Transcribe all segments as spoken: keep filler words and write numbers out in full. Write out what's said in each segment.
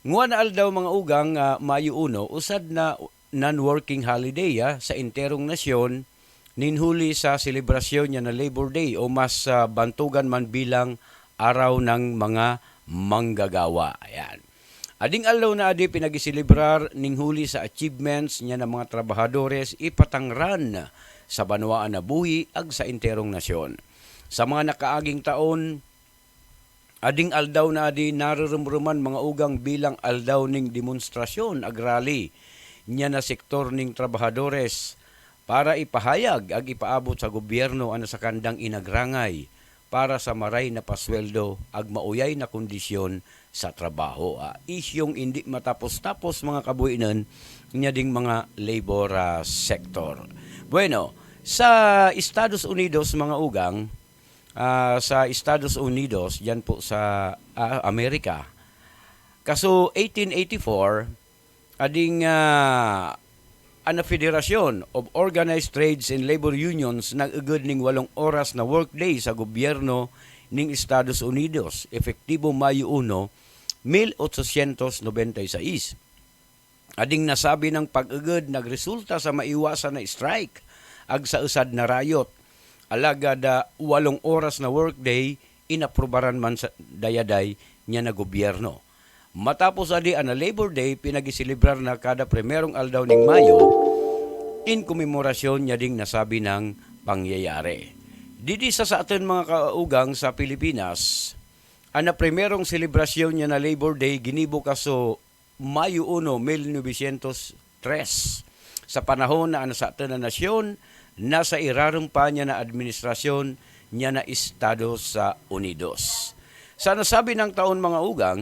Nguan a aldaw, mga ugang, ah, Mayo uno, usad na non-working holiday, ah, sa enterong nasyon, ninhuli sa selebrasyon niyan na Labor Day o mas, ah, bantugan man bilang Araw ng Mga Manggagawa. Ayan. Ading aldaw na adi pinagiselebrar ninhuli sa achievements niyan na mga trabahadores ipatangran sa banwaan a buhi agsa enterong nasyon. Sa mga nakaaging taon, ading aldaw na adi nareremreman, mga ugang, bilang aldaw ning demonstrasyon ag rally niyan na sektor ning trabahadores para ipahayag ag ipaabot sa gobyerno a nasakan dang inagrangay para sa maray na pasweldo ag mauyay na kondisyon sa trabaho. Ah, isyung indi matapos-tapos, mga kabuinun, niya ding mga labor, ah, sector. Bueno, sa Estados Unidos, mga ugang, ah, sa Estados Unidos, diyan po sa, ah, Amerika, kaso eighteen eighty-four, ading, ah, ana Federasyon of Organized Trades and Labor Unions nag-eged ning walong oras na workday sa gobyerno ning Estados Unidos, epektibo Mayo uno, mil ochocientos nobenta y seis. Ading nasabi nang pag-eged nagresulta sa maiwasan na strike agsa esad na riot. Alagad, ah, walong oras na workday inaprubaran man sa dayaday niya na gobyerno. Matapos adi, ana Labor Day pinagiselebrar na kada primerong aldaw ning Mayo in komemorasyon niya ding nasabi nang pangyayari. Didi sa satun, mga kaugang, sa Pilipinas, ana primerong selebrasyon niya na Labor Day ginibo kaso Mayo uno, mil novecientos tres, sa panahon na ana satun a nasyon nasa irarum pa niya na administrasyon niya na Estados, ah, Unidos. Sa nasabi nang taon, mga ugang,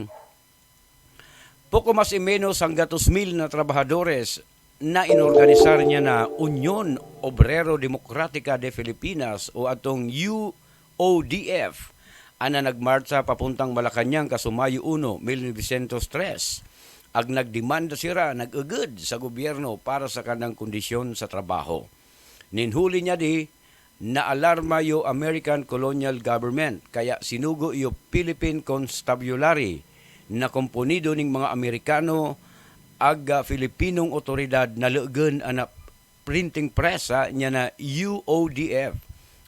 poko mas o menos angga dos mil na trabahadores na inorganisar niya na Union Obrero Democratica de Filipinas o atong U O D F, ana nagmartsa papuntang Malacañang kaso Mayo uno, mil novecientos tres. Ag nagdemanda sira, nag-eged sa gobyerno para sa kanang kondisyon sa trabaho. Ninhuli niya di, naalarma yo American colonial government, kaya sinugo yo Philippine Constabulary na komponido ning mga Amerikano ag, ah, Filipinong otoridad na legen ana printing press, ah, niya na U O D F,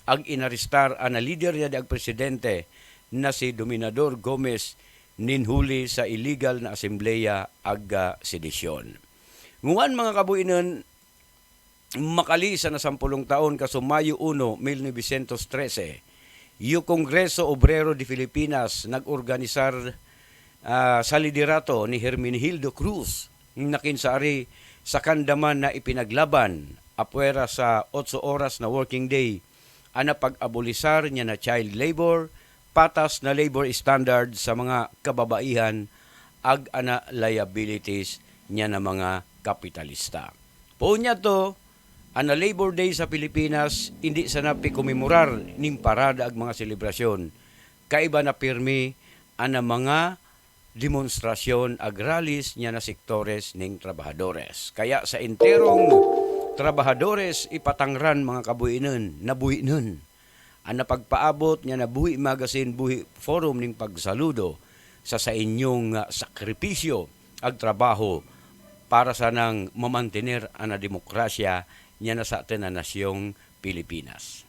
ag inarestar ana lider niya di ag presidente na si Dominador Gomez ninhuli sa illegal na asembleya ag, ah, sedisyon. Nguan, mga kabuinun, makali sa nasampulong taon kaso Mayo uno, mil novecientos trese, yu Kongreso Obrero de Filipinas nag-organisar, ah, sa liderato ni Hermenegildo Cruz, na kinsa ari sa kandaman na ipinaglaban a puwera sa otso oras na working day, ana pag-abolisar niya na child labor, patas na labor standard sa mga kababaihan, ag ana liabilities niya na mga kapitalista. Poon niyato, ana Labor Day sa Pilipinas, indi sana pikomemorar ning parada ag mga selebrasyon. Kaiba na pirmi ana mga demonstrasyon ag rallies niya na sektores ning trabahadores. Kaya sa enterong trabahadores ipatangran, mga kabuinun, nabuinun, ana pagpaabot niya na Buhi Magazine, Buhi Forum ning pagsaludo sa, sa inyong, ah, sakripisyo ag trabaho para sanang mamantener ana demokrasya niya na satun a nasyong Pilipinas.